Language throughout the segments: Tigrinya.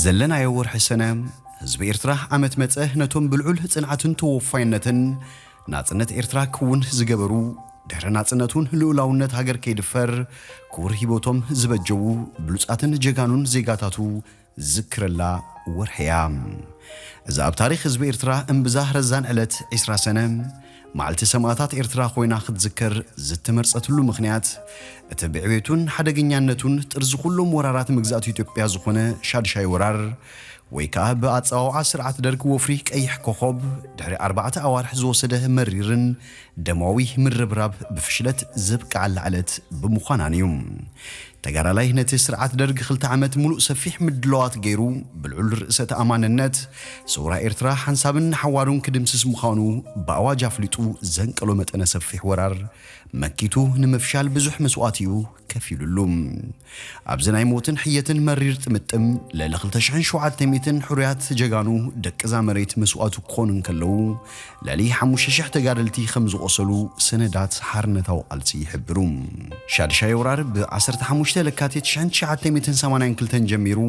ዘለናዮ ወርሒ ሰነ ህዝቢ ኤርትራ ዓመት መጸ ነቶም ብልዑል ጽንዓትን ተወፋይነትን ናጽነት ኤርትራ ክውን ዝገበሩ፣ ድሕሪ ናጽነቱን ልኡላውነት ሃገር ከይድፈር ክቡር ህይወቶም ዝበጀዉ ብሉጻትን ጀጋኑን ዜጋታቱ ዝክረላ ወርሒ እያ። እዛ ኣብ ታሪኽ ህዝቢ ኤርትራ እምብዛ ረዛን ዕለት ዒስራ ሰነ መዓልቲ ሰማእታት ኤርትራ ኮይና ክትዝከር ዝተመርጸትሉ ምኽንያት፣ እቲ ብዕቤቱን ሓደገኛነቱን ጥርዚ ኩሎም ወራራት መግዛእቲ ኢትዮጵያ ዝኾነ ሻድሻይ ወራር፣ ወይ ከኣ ብኣጸዋውዓ ስርዓት ደርግ ወፍሪ ቀይሕ ኮኾብ ድሕሪ ኣርባዕተ ኣዋርሕ ዝወሰደ መሪርን ደማዊ ምርብራብ ብፍሽለት ዘብቅዓላ ዕለት ብምዃናን እዩ። ተጋዳላይ ነቲ ስርዓት ደርግ ክልተ ዓመት ሙሉእ ሰፊሕ ምድላዋት ገይሩ፣ ብልዑል ርእሰ ተኣማንነት፣ ሰውራ ኤርትራ ሓንሳብን ንሓዋሩን ክድምስስ ምዃኑ ብኣዋጅ ኣፍሊጡ ዘንቀሎ መጠነ ሰፊሕ ወራር መኪቱ ንምፍሻል ብዙሕ መስዋእቲ እዩ ከፊሉሉ። ኣብዚ ናይ ሞትን ሕየትን መሪር ጥምጥም፣ ልዕሊ ክልተ ሽሕን ሸውዓተ ሚእትን ሕሩያት ጀጋኑ ደቂ እዛ መሬት መስዋእቲ ክኾኑ እንከለዉ፣ ልዕሊ ሓሙሽተ ሽሕ ተጋደልቲ ከም ዝቖሰሉ ሰነዳት ሓርነታዊ ቃልሲ ይሕብሩ። ሻድሻይ ወራር ብ ዓሰርተ ሓሙሽተ ለካቲት ሽሕን ትሽዓተ ሚእትን ሰማንያን ክልተን ጀሚሩ፣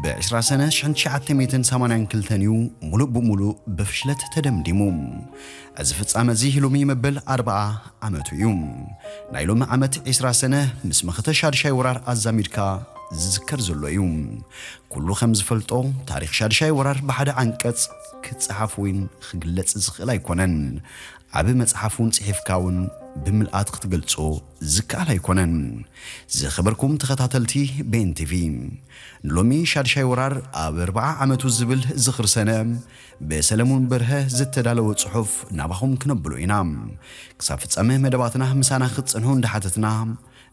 ብ ዕስራ ሰነ ሽሕን ትሽዓተ ሚእትን ሰማንያን ክልተን እዩ ሙሉእ ብሙሉእ ብፍሽለት ተደምዲሙ። እዚ ፍጻመ እዚ ሎሚ መበል ኣርብዓ ዓመቱ እዩ። ናይ ሎሚ ዓመት ዒስራ ሰነ ምስ መኸተ ሻድሻይ ወራር ኣዛሚድካ ዝዝከር ዘሎ እዩ። ኩሉ ከም ዝፈልጦ፣ ታሪኽ ሻድሻይ ወራር ብሓደ ዓንቀጽ ክጸሓፍ ወይን ክግለጽ ዝኽእል ኣይኮነን። ዓቢ መጽሓፍ እውን ጽሒፍካ እውን ብምልኣት ክትገልጾ ዝከኣል ኣይኮነን። ዝኸበርኩም ተኸታተልቲ ቤን ቲቪ፣ ንሎሚ ሻድሻይ ወራር ኣብ ኣርብዓ ዓመቱ ዝብል ዝኽሪ ሰነ ብሰለሙን በርሀ ዝተዳለወ ጽሑፍ ናባኹም ክነብሎ ኢና። ክሳብ ፍጻመ መደባትና ምሳና ክትጸንሑ እንዳሓተትና፣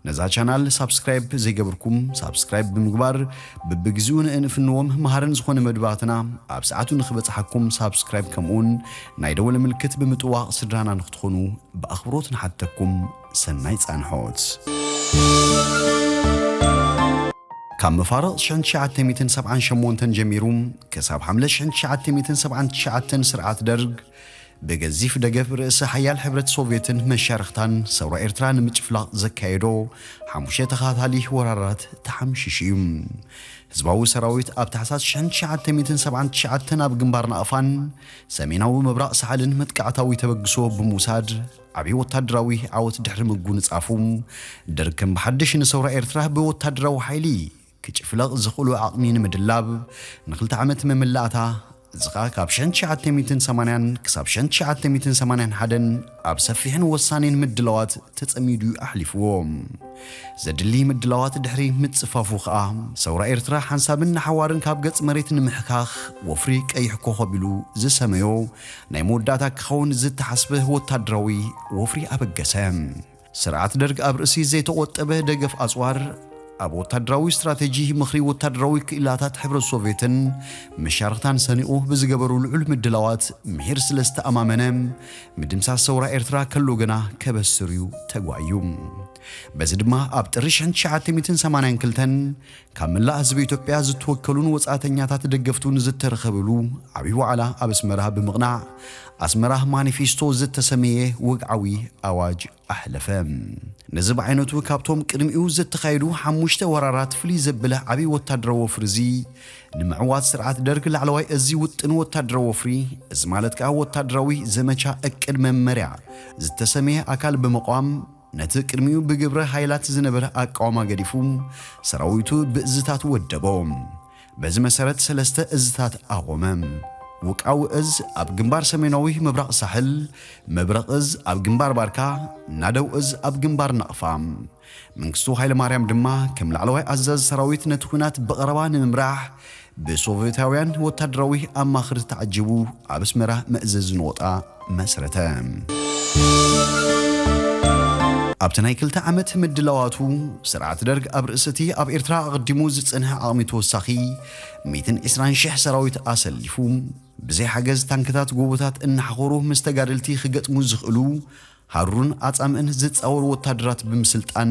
ነዛ ቻናል ሳብስክራይብ ዘይገበርኩም ሳብስክራይብ ብምግባር፣ ብብግዚኡ ንእንፍንዎም መሃርን ዝኾነ መደባትና ኣብ ሰዓቱ ንኽበጽሓኩም ሳብስክራይብ፣ ከምኡውን ናይ ደወል ምልክት ብምጥዋቕ ስድራና ንክትኾኑ ብኣኽብሮት ንሓተኩም። ሰናይ ጻንሖት። ካብ መፋርቕ ሽሕን ትሽዓተ ሚእትን ሰብዓን ሸሞንተን ጀሚሩ ክሳብ ሓምለ ሽሕን ትሽዓተ ሚእትን ሰብዓን ትሽዓተን ስርዓት ደርግ ብገዚፍ ደገፍ ርእሰ ሓያል ሕብረት ሶቭየትን መሻርኽታን ሰውራ ኤርትራ ንምጭፍላቕ ዘካየዶ ሓሙሽተ ተኸታታሊ ወራራት ተሓምሺሹ እዩ። ህዝባዊ ሰራዊት ኣብ ታሕሳስ ሽሕን ትሽዓተ ሚእትን ሰብዓን ትሽዓተን ኣብ ግንባር ናቕፋን ሰሜናዊ ምብራቕ ሳሕልን መጥቃዕታዊ ተበግሶ ብምውሳድ ዓብዪ ወታደራዊ ዓወት ድሕሪ ምጉንጻፉ፣ ደርግ ከም ብሓድሽ ንሰውራ ኤርትራ ብወታደራዊ ሓይሊ ክጭፍለቕ ዝኽእሉ ዓቕሚ ንምድላብ ንክልተ ዓመት መመላእታ፣ እዚ ኸኣ ካብ ሽሕን ትሽዓተ ሚእትን ሰማንያን ክሳብ ሽሕን ትሽዓተ ሚእትን ሰማንያን ሓደን ኣብ ሰፊሕን ወሳኔን ምድላዋት ተጸሚዱ ኣሕሊፍዎ። ዘድሊ ምድላዋት ድሕሪ ምጽፋፉ ኸኣ፣ ሰውራ ኤርትራ ሓንሳብን ንሓዋርን ካብ ገጽ መሬት ንምሕካኽ ወፍሪ ቀይሕ ኮኸብ ኢሉ ዝሰመዮ ናይ መወዳእታ ክኸውን ዝተሓስበ ወታደራዊ ወፍሪ ኣበገሰ። ስርዓት ደርግ ኣብ ርእሲ ዘይተቖጠበ ደገፍ ኣጽዋር፣ ኣብ ወታደራዊ ስትራተጂ ምኽሪ ወታደራዊ ክኢላታት ሕብረት ሶቭየትን መሻርኽታን ሰኒቑ ብዝገበሩ ልዑል ምድላዋት ምሂር ስለ ዝተኣማመነ፣ ምድምሳስ ሰውራ ኤርትራ ከሎ ግና ከበስር እዩ ተጓዩ። በዚ ድማ ኣብ ጥሪ ሽሕን ትሽዓተ ሚእትን ሰማንያን ክልተን ካብ መላእ ህዝቢ ኢትዮጵያ ዝተወከሉን ወጻእተኛታት ደገፍቱን ዝተረኸብሉ ዓብዪ ዋዕላ ኣብ ኣስመራ ብምቕናዕ፣ ኣስመራ ማኒፌስቶ ዝተሰመየ ወግዓዊ ኣዋጅ ኣሕለፈ። ነዚ ብዓይነቱ ካብቶም ቅድሚኡ ዝተኻየዱ ሓሙሽተ ወራራት ፍልይ ዘብለ ዓብዪ ወታደራዊ ወፍሪ እዚ፣ ንምዕዋት ስርዓት ደርግ ላዕለዋይ እዚ ውጥን ወታደራዊ ወፍሪ፣ እዚ ማለት ከኣ ወታደራዊ ዘመቻ እቅድ መመርያ ዝተሰመየ ኣካል ብምቋም፣ ነቲ ቅድሚኡ ብግብረ ሃይላት ዝነበረ ኣቃውማ ገዲፉ፣ ሰራዊቱ ብእዝታት ወደቦ። በዚ መሰረት ሰለስተ እዝታት ኣቖመ። ውቃዊ እዝ ኣብ ግንባር ሰሜናዊ ምብራቕ ሳሕል፣ መብረቕ እዝ ኣብ ግንባር ባርካ፣ ናደው እዝ ኣብ ግንባር ናቕፋ። መንግስቱ ሃይለማርያም ድማ ከም ላዕለዋይ ኣዛዚ ሰራዊት ነቲ ኲናት ብቐረባ ንምምራሕ ብሶቭየታውያን ወታደራዊ ኣማኽርቲ ተዓጂቡ ኣብ ኣስመራ መእዘዚ ነቑጣ መስረተ። ኣብቲ ናይ ክልተ ዓመት ምድላዋቱ፣ ስርዓት ደርግ ኣብ ርእሲ እቲ ኣብ ኤርትራ ኣቐዲሙ ዝጸንሐ ዓቕሚ ተወሳኺ ሚእትን ዕስራን ሽሕ ሰራዊት ኣሰሊፉ፣ ብዘይ ሓገዝ ታንክታት ጎቦታት እናሓኾሩ ምስ ተጋደልቲ ክገጥሙ ዝኽእሉ ሃሩርን ኣጻምእን ዝጻወሩ ወታደራት ብምስልጣን፣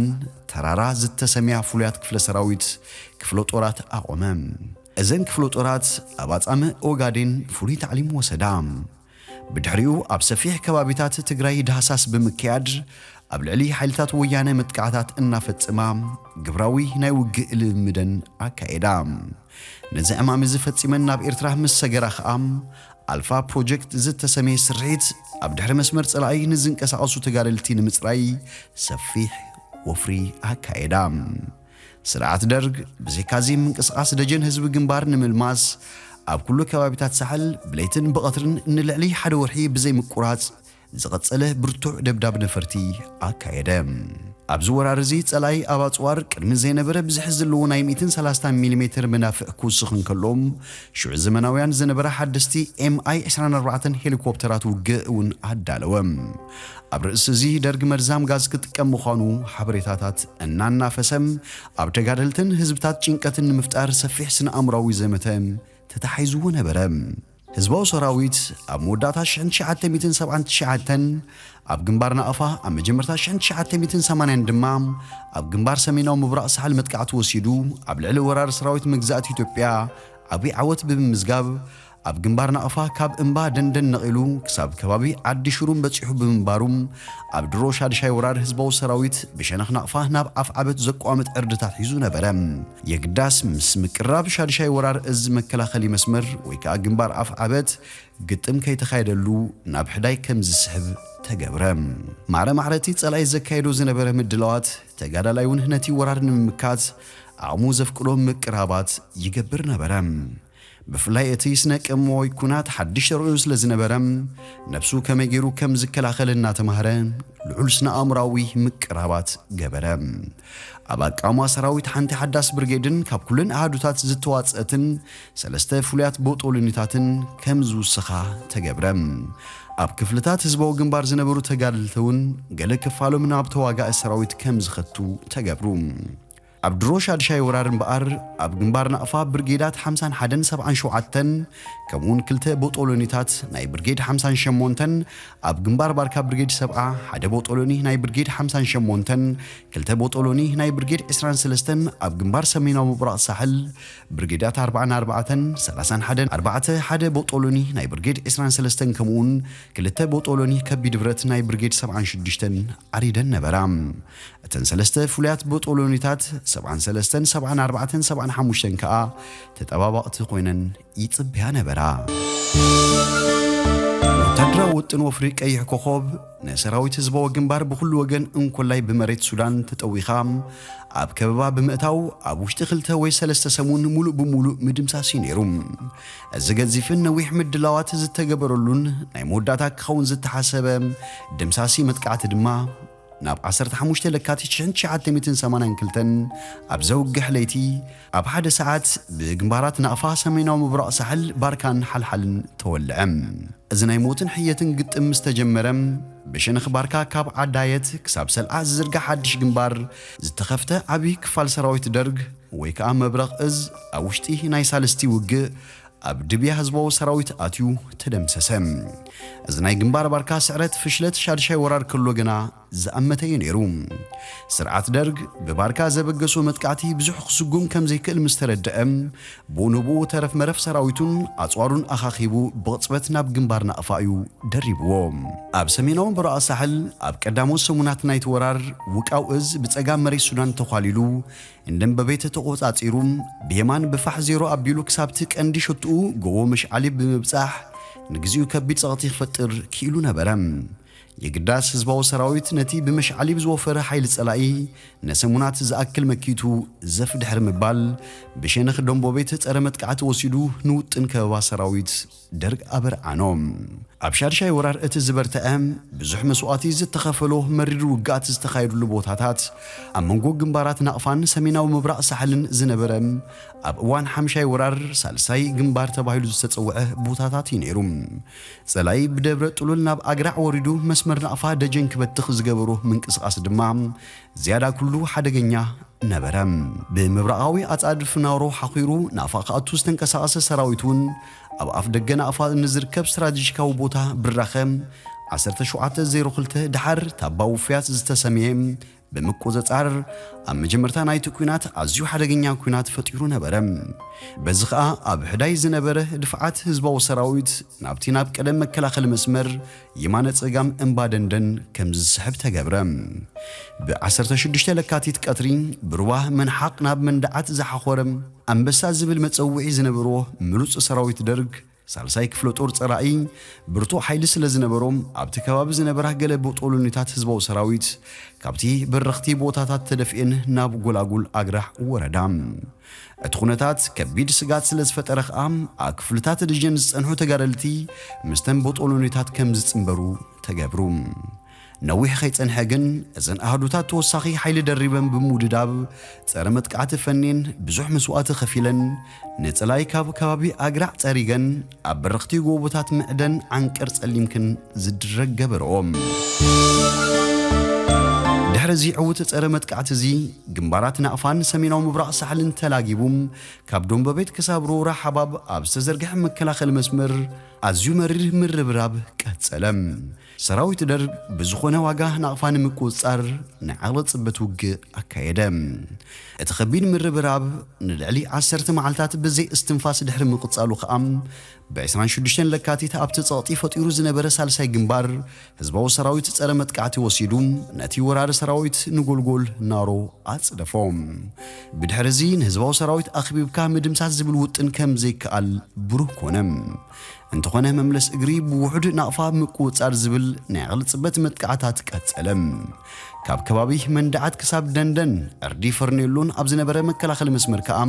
ተራራ ዝተሰምያ ፍሉያት ክፍለ ሰራዊት፣ ክፍለ ጦራት ኣቖመ። እዘን ክፍለ ጦራት ኣብ ኣጻምእ ኦጋዴን ፍሉይ ታዕሊም ወሰዳ። ብድሕሪኡ ኣብ ሰፊሕ ከባቢታት ትግራይ ዳህሳስ ብምክያድ፣ ኣብ ልዕሊ ሓይልታት ወያነ መጥቃዕታት እናፈጸማ ግብራዊ ናይ ውግእ ልምምደን ኣካየዳ። ነዚ ዕማም እዚ ፈጺመን ናብ ኤርትራ ምስ ሰገራ ከኣ፣ ኣልፋ ፕሮጀክት ዝተሰምየ ስርሒት ኣብ ድሕሪ መስመር ጸላኢ ንዝንቀሳቐሱ ተጋደልቲ ንምጽራይ ሰፊሕ ወፍሪ ኣካየዳ። ስርዓት ደርግ ብዘይካዚ ምንቅስቓስ ደጀን ህዝቢ ግንባር ንምልማስ ኣብ ኩሉ ከባቢታት ሳሕል ብለይትን ብቐትርን ንልዕሊ ሓደ ወርሒ ብዘይምቁራጽ ዝቐጸለ ብርቱዕ ደብዳብ ነፈርቲ ኣካየደ። ኣብዚ ወራር እዚ ጸላኢ ኣብ ኣጽዋር ቅድሚ ዘይነበረ ብዝሒ ዘለዎ ናይ ሚእትን ሰላሳን ሚሊሜትር መዳፍዕ ክውስኽ እንከሎ፣ ሽዑ ዘመናውያን ዝነበራ ሓደስቲ ኤምኣይ ዕስራን ኣርባዕተን ሄሊኮፕተራት ውግእ እውን ኣዳለወ። ኣብ ርእሲ እዚ ደርግ መርዛም ጋዝ ክጥቀም ምዃኑ ሓበሬታታት እናናፈሰ፣ ኣብ ተጋደልትን ህዝብታት ጭንቀትን ንምፍጣር ሰፊሕ ስነ ኣእምራዊ ዘመተ ተታሒዝዎ ነበረ። ህዝባዊ ሰራዊት ኣብ መወዳእታ ሽሕን ትሽዓተ ሚእትን ሰብዓን ትሽዓተን ኣብ ግንባር ናቕፋ፣ ኣብ መጀመርታ ሽሕን ትሽዓተ ሚእትን ሰማንያን ድማ ኣብ ግንባር ሰሜናዊ ምብራቕ ሳሕል መጥቃዕቲ ወሲዱ ኣብ ልዕሊ ወራሪ ሰራዊት መግዛእቲ ኢትዮጵያ ዓብዪ ዓወት ብምምዝጋብ፣ ኣብ ግንባር ናቕፋ ካብ እምባ ደንደን ነቒሉ ክሳብ ከባቢ ዓዲ ሽሩም በጺሑ ብምንባሩ፣ ኣብ ድሮ ሻድሻይ ወራር ህዝባዊ ሰራዊት ብሸነኽ ናቕፋ ናብ ኣፍዓበት ዘቋምጥ ዕርድታት ሒዙ ነበረ። የግዳስ ምስ ምቅራብ ሻድሻይ ወራር እዚ መከላኸሊ መስመር ወይ ከኣ ግንባር ኣፍዓበት ግጥም ከይተኻየደሉ ናብ ሕዳይ ከም ዝስሕብ ተገብረ። ማዕረ ማዕረቲ ጸላኢ ዘካየዶ ዝነበረ ምድላዋት ተጋዳላይ እውን ነቲ ወራር ንምምካት ዓቕሙ ዘፍቅዶ ምቅራባት ይገብር ነበረ። ብፍላይ እቲ ስነ ቅመማዊ ኩናት ሓድሽ ተርእዮ ስለ ዝነበረ፣ ነብሱ ከመይ ገይሩ ከም ዝከላኸል እናተማህረ ልዑል ስነ ኣእምራዊ ምቅራባት ገበረ። ኣብ ኣቃውማ ሰራዊት ሓንቲ ሓዳስ ብርጌድን ካብ ኩለን ኣሃዱታት ዝተዋጽአትን ሰለስተ ፍሉያት ቦጦሎኒታትን ከም ዝውስኻ ተገብረ። ኣብ ክፍልታት ህዝባዊ ግንባር ዝነበሩ ተጋደልቲ እውን ገለ ክፋሎም ናብ ተዋጋኢ ሰራዊት ከም ዝኸቱ ተገብሩ። ኣብ ድሮ ሻድሻይ ወራር እምበኣር፣ ኣብ ግንባር ናቕፋ ብርጌዳት ሓምሳን ሓደን ሰብዓን ሸውዓተን፣ ከምኡውን ክልተ ቦጦሎኒታት ናይ ብርጌድ ሓምሳን ሸሞንተን፣ ኣብ ግንባር ባርካ ብርጌድ ሰብዓ፣ ሓደ ቦጦሎኒ ናይ ብርጌድ ሓምሳን ሸሞንተን፣ ክልተ ቦጦሎኒ ናይ ብርጌድ ዕስራን ሰለስተን፣ ኣብ ግንባር ሰሜናዊ ምብራቕ ሳሕል ብርጌዳት ኣርባዓን ኣርባዕተን፣ ሰላሳን ሓደን ኣርባዕተ፣ ሓደ ቦጦሎኒ ናይ ብርጌድ ዕስራን ሰለስተን፣ ከምኡውን ክልተ ቦጦሎኒ ከቢድ ብረት ናይ ብርጌድ ሰብዓን ሽዱሽተን ዓሪደን ነበራ። እተን ሰለስተ ፍሉያት ቦጦሎኒታት ሰብዓን ሰለስተን፣ ሰብዓን ኣርባዕተን፣ ሰብዓን ሓሙሽተን ከኣ ተጠባባቕቲ ኮይነን ይጽበያ ነበራ። ወታደራዊ ውጥን ወፍሪ ቀይሕ ኮኾብ ንሰራዊት ህዝባዊ ግንባር ብኹሉ ወገን እንኮላይ ብመሬት ሱዳን ተጠዊኻ ኣብ ከበባ ብምእታው፣ ኣብ ውሽጢ ክልተ ወይ ሰለስተ ሰሙን ሙሉእ ብሙሉእ ምድምሳስ እዩ ነይሩ። እዚ ገዚፍን ነዊሕ ምድላዋት ዝተገበረሉን ናይ መወዳእታ ክኸውን ዝተሓሰበ ድምሳሲ መጥቃዕቲ ድማ ናብ ዓሰርተ ሓሙሽተ ለካቲት ሽሕን ትሽዓተ ሚእትን ሰማንያን ክልተን ኣብ ዘውግሕ ለይቲ ኣብ ሓደ ሰዓት ብግንባራት ናቕፋ ሰሜናዊ ምብራቕ ሳሕል ባርካን ሓልሓልን ተወልዐ። እዚ ናይ ሞትን ሕየትን ግጥም ምስ ተጀመረ፣ ብሸነኽ ባርካ ካብ ዓዳየት ክሳብ ሰልዓ ዝዝርጋሕ ሓድሽ ግንባር ዝተኸፍተ ዓብዪ ክፋል ሰራዊት ደርግ ወይ ከኣ መብረቕ እዝ ኣብ ውሽጢ ናይ ሳልስቲ ውግእ ኣብ ድብያ ህዝባዊ ሰራዊት ኣትዩ ተደምሰሰ። እዚ ናይ ግንባር ባርካ ስዕረት ፍሽለት ሻድሻይ ወራር ከሎ ግና ዝኣመተ እዩ ነይሩ። ስርዓት ደርግ ብባርካ ዘበገሶ መጥቃዕቲ ብዙሕ ክስጉም ከም ዘይክእል ምስ ተረድአ፣ ብኡ ንብኡ ተረፍ መረፍ ሰራዊቱን ኣጽዋሩን ኣኻኺቡ ብቕጽበት ናብ ግንባር ናቕፋ እዩ ደሪብዎ። ኣብ ሰሜናዊ ምብራቕ ሳሕል ኣብ ቀዳሞት ሰሙናት ናይቲ ወራር ውቃው እዝ ብጸጋም መሬት ሱዳን ተዃሊሉ፣ እንደምበቤት ተቖጻጺሩ፣ ብየማን ብፋሕ ዜሮ ኣቢሉ ክሳብቲ ቀንዲ ሸትኡ ጎቦ መሽዓሊ ብምብጻሕ ንግዚኡ ከቢድ ጸቕጢ ክፈጥር ክኢሉ ነበረ። የግዳስ ህዝባዊ ሰራዊት ነቲ ብመሽዓሊብ ዝወፈረ ሓይሊ ጸላኢ ነሰሙናት ዝኣክል መኪቱ ዘፍ ድሕሪ ምባል፣ ብሸነኽ ደንቦቤት ጸረ መጥቃዕቲ ወሲዱ ንውጥን ከበባ ሰራዊት ደርግ ኣበርዓኖ። ኣብ ሻድሻይ ወራር እቲ ዝበርትዐ፣ ብዙሕ መስዋእቲ ዝተኸፈሎ መሪር ውግኣት ዝተኻየዱሉ ቦታታት፣ ኣብ መንጎ ግንባራት ናቕፋን ሰሜናዊ ምብራቕ ሳሕልን ዝነበረ፣ ኣብ እዋን ሓምሻይ ወራር ሳልሳይ ግንባር ተባሂሉ ዝተጸውዐ ቦታታት እዩ ነይሩ። ጸላኢ ብደብረ ጥሉል ናብ ኣግራዕ ወሪዱ መስመር ናቕፋ ደጀን ክበትኽ ዝገበሮ ምንቅስቓስ ድማ ዝያዳ ኩሉ ሓደገኛ ነበረ። ብምብራቓዊ ኣጻድፍ ናውሮ ሓኺሩ ናቕፋ ክኣቱ ዝተንቀሳቐሰ ሰራዊት እውን ኣብ ኣፍ ደገ ናቕፋ ንዝርከብ ስትራቴጂካዊ ቦታ ብራኸ ዓሰርተ ሸውዓተ ዜሮ ክልተ፣ ደሓር ታባ ውፍያት ዝተሰምየ ብምቁጽጻር ኣብ መጀመርታ ናይቲ ኲናት ኣዝዩ ሓደገኛ ኲናት ፈጢሩ ነበረ። በዚ ኸኣ ኣብ ሕዳይ ዝነበረ ድፍዓት ህዝባዊ ሰራዊት ናብቲ ናብ ቀደም መከላኸሊ መስመር የማነ ጸጋም እምባ ደንደን ከም ዝስሕብ ተገብረ። ብ16 ለካቲት ቀትሪ ብሩባ መንሓቕ ናብ መንደዓት ዝሓኾረ ኣንበሳ ዝብል መጸውዒ ዝነበሮ ምሩጽ ሰራዊት ደርግ ሳልሳይ ክፍለ ጦር ጸራኢ ብርቱዕ ሓይሊ ስለ ዝነበሮም ኣብቲ ከባቢ ዝነበራ ገለ ቦጦሎኒታት ህዝባዊ ሰራዊት ካብቲ በረኽቲ ቦታታት ተደፍኤን ናብ ጎላጉል ኣግራዕ ወረዳ። እቲ ኩነታት ከቢድ ስጋት ስለ ዝፈጠረ ኸኣ ኣብ ክፍልታት ደጀን ዝጸንሑ ተጋደልቲ ምስተን ቦጦሎኒታት ከም ዝጽንበሩ ተገብሩ። ነዊሕ ከይጸንሐ ግን እዘን ኣህዱታት ተወሳኺ ሓይሊ ደሪበን ብምውድዳብ ጸረ መጥቃዕቲ ፈንየን ብዙሕ መስዋእቲ ከፊለን ንጽላይ ካብ ከባቢ ኣግራዕ ጸሪገን ኣብ በረኽቲ ጎቦታት ምዕደን ዓንቀር ጸሊምክን ዝድረግ ገበረኦም። ድሕሪ እዚ ዕውት ጸረ መጥቃዕቲ እዚ ግንባራት ናቕፋን ሰሜናዊ ምብራቕ ሳሕልን ተላጊቡ ካብ ዶምበቤት ክሳብ ሮራ ሓባብ ኣብ ዝተዘርግሐ መከላኸሊ መስመር ኣዝዩ መሪር ምርብራብ ቀጸለ። ሰራዊት ደርግ ብዝኾነ ዋጋ ናቕፋ ንምቁጽጻር ናይ ዓቕሊ ጽበት ውግእ ኣካየደ። እቲ ከቢድ ምርብራብ ንልዕሊ ዓሰርተ መዓልታት ብዘይ እስትንፋስ ድሕሪ ምቕጻሉ ኸኣ ብ26 ለካቲት ኣብቲ ጸቕጢ ፈጢሩ ዝነበረ ሳልሳይ ግንባር ህዝባዊ ሰራዊት ጸረ መጥቃዕቲ ወሲዱ ነቲ ወራሪ ሰራዊት ንጎልጎል ናሮ ኣጽደፎ። ብድሕሪ እዚ ንህዝባዊ ሰራዊት ኣኽቢብካ ምድምሳስ ዝብል ውጥን ከም ዘይከኣል ብሩህ ኮነ። እንተኾነ መምለስ እግሪ ብውሑድ ናቕፋ ምቁጽጻር ዝብል ናይ ዕቕሊ ጽበት መጥቃዕታት ቀጸለ። ካብ ከባቢ መንደዓት ክሳብ ደንደን ዕርዲ ፈርኔሎን ኣብ ዝነበረ መከላኸሊ መስመር ከኣ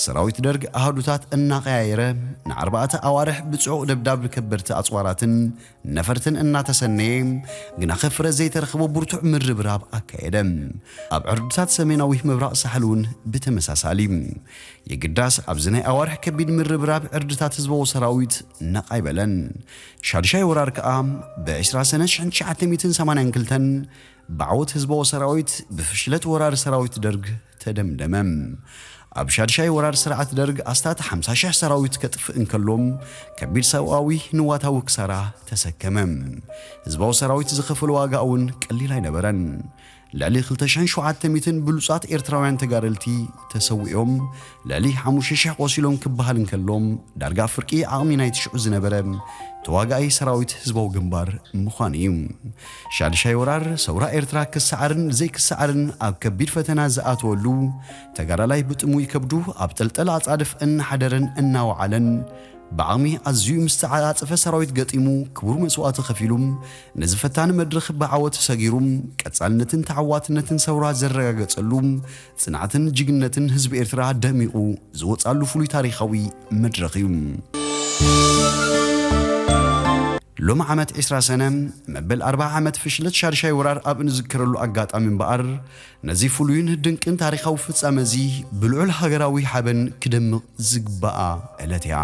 ሰራዊት ደርግ ኣሃዱታት እናቐያየረ ንኣርባዕተ ኣዋርሕ ብጽዑቕ ደብዳብ ከበድቲ ኣጽዋራትን ነፈርትን እናተሰነየ ግና ከፍረ ዘይተረኽቦ ብርቱዕ ምርብራብ ኣካየደ። ኣብ ዕርድታት ሰሜናዊ ምብራቕ ሳሕል እውን ብተመሳሳሊ። የግዳስ ኣብዚ ናይ ኣዋርሕ ከቢድ ምርብራብ ዕርድታት ህዝባዊ ሰራዊት ነቓይ በለን። ሻድሻይ ወራር ከኣ ብ20 ሰነ 1982 ብዓወት ህዝባዊ ሰራዊት ብፍሽለት ወራር ሰራዊት ደርግ ተደምደመ። ኣብ ሻድሻይ ወራር ስርዓት ደርግ ኣስታት 50,000 ሰራዊት ከጥፍእ እንከሎ ከቢድ ሰብኣዊ ንዋታዊ ክሳራ ተሰከመ። ህዝባዊ ሰራዊት ዝኸፈሎ ዋጋ እውን ቀሊል ኣይነበረን። ልዕሊ 2,700 ብሉጻት ኤርትራውያን ተጋደልቲ ተሰዊኦም ልዕሊ 5,000 ቆሲሎም ክበሃል እንከሎ ዳርጋ ፍርቂ ዓቕሚ ናይቲ ሽዑ ዝነበረ ተዋጋኢ ሰራዊት ህዝባዊ ግንባር ምዃኑ እዩ። ሻድሻይ ወራር ሰውራ ኤርትራ ክሰዓርን ዘይክሰዓርን ኣብ ከቢድ ፈተና ዝኣተወሉ ተጋዳላይ ብጥሙይ ከብዱ ኣብ ጠልጠል ኣጻድፍ እናሓደረን እናወዓለን ብዓቕሚ ኣዝዩ ምስ ተዓጻጸፈ ሰራዊት ገጢሙ ክቡር መስዋእቲ ከፊሉ ነዚ ፈታኒ መድረኽ ብዓወት ሰጊሩ ቀጻልነትን ተዓዋትነትን ሰውራ ዘረጋገጸሉ ጽንዓትን ጅግንነትን ህዝቢ ኤርትራ ደሚቑ ዝወጻሉ ፍሉይ ታሪኻዊ መድረኽ እዩ። ሎም ዓመት 20 ሰነ መበል 40 ዓመት ፍሽለት ሻድሻይ ወራር ኣብ እንዝክረሉ ኣጋጣሚ እምበኣር ነዚ ፍሉይን ድንቅን ታሪኻዊ ፍጻመ እዚ ብልዑል ሃገራዊ ሓበን ክደምቕ ዝግባኣ ዕለት እያ።